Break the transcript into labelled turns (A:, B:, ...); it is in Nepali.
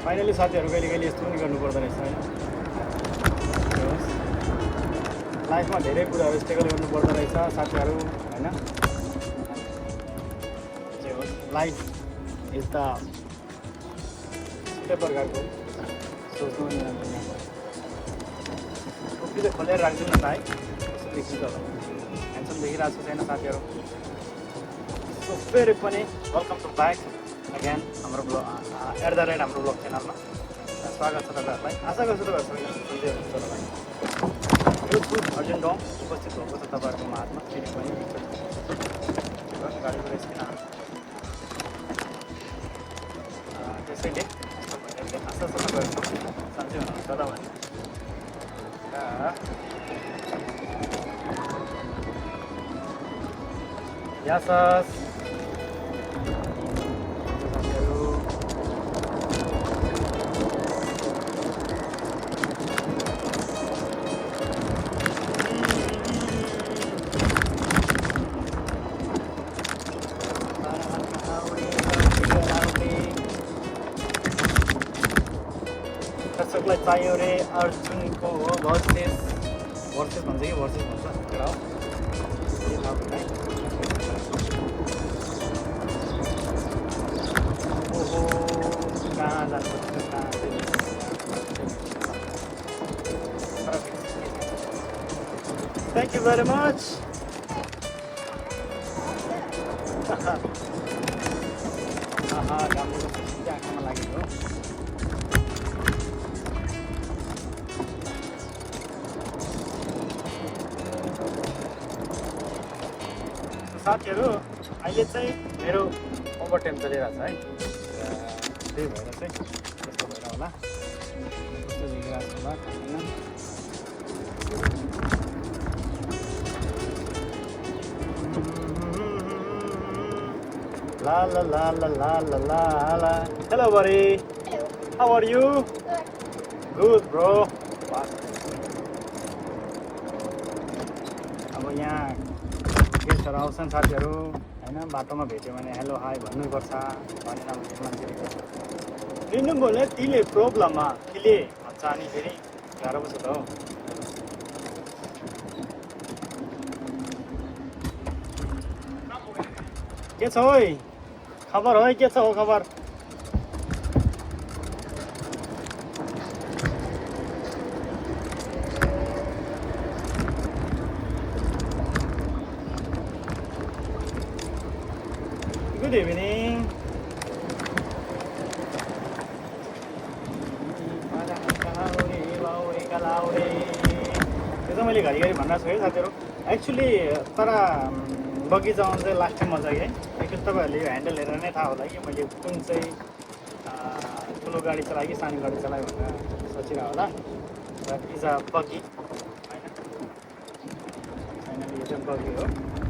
A: फाइनली साथीहरू कहिले कहिले यस्तो पनि गर्नु पर्दो रहेछ होइन लाइफमा धेरै कुराहरू स्ट्रगल गर्नु पर्दो रहेछ साथीहरू होइन जे होस् लाइफ इज द छुट्टै प्रकारको सोच्नु पनि जान्दैन टोपी चाहिँ खोलेर राखिदिनु न त है कस्तो देखिन्छ होला ह्यान्डसम देखिरहेको छ छैन साथीहरू सो फेरि पनि वेलकम टु ब्याक अगेन हाम्रो ब्लग हाम्रो ब्लग च्यानलमा स्वागत छ तपाईँहरूलाई आशा गर्छु तपाईँहरू सुन्दै हुनुहुन्छ होला यो छु अर्जुन गाउँ उपस्थित भएको छ तपाईँहरूको माझमा फेरि पनि गाडीको रेस किन त्यसैले आशा छ तपाईँहरू सन्चै हुनुहुन्छ होला भने यासस दर्शकलाई चाहियो रे अर्जुनको हो भर्सेस भन्छ कि भर्सेस भन्छ एउटा हो ओहो कहाँ जान्छ थ्याङ्क यू भेरी मच राम्रो आँखामा लागेको हो साथीहरू अहिले चाहिँ मेरो ओभर टाइम चलिरहेको छ है त्यही भएर चाहिँ त्यस्तो भएर होला कस्तो देखिरहेको छ होला ला ला ला ला ला ला ला ला hello buddy how are you good bro अब यहाँ गेस्टहरू आउँछन् साथीहरू होइन बाटोमा भेट्यो भने हेलो हाई भन्नुपर्छ भनेर मान्छेले लिनु बोले तिले प्रब्लममा किले भन्छ अनि फेरि गाह्रो पो छ त हौ के छ है खबर है के छ हो खबर गुड इभिनिङ त्यो चाहिँ मैले घरिघरि भन्न छु है साथीहरू एक्चुली तर बगैँचामा चाहिँ लास्ट टाइम मजा है एक्चुली तपाईँहरूले यो ह्यान्डल हेरेर नै थाहा होला कि मैले कुन चाहिँ ठुलो गाडी चलाएँ कि सानो गाडी चलाएँ भनेर सोचिरह होला द्याट इज अ बगी होइन फाइनली यो चाहिँ बगी हो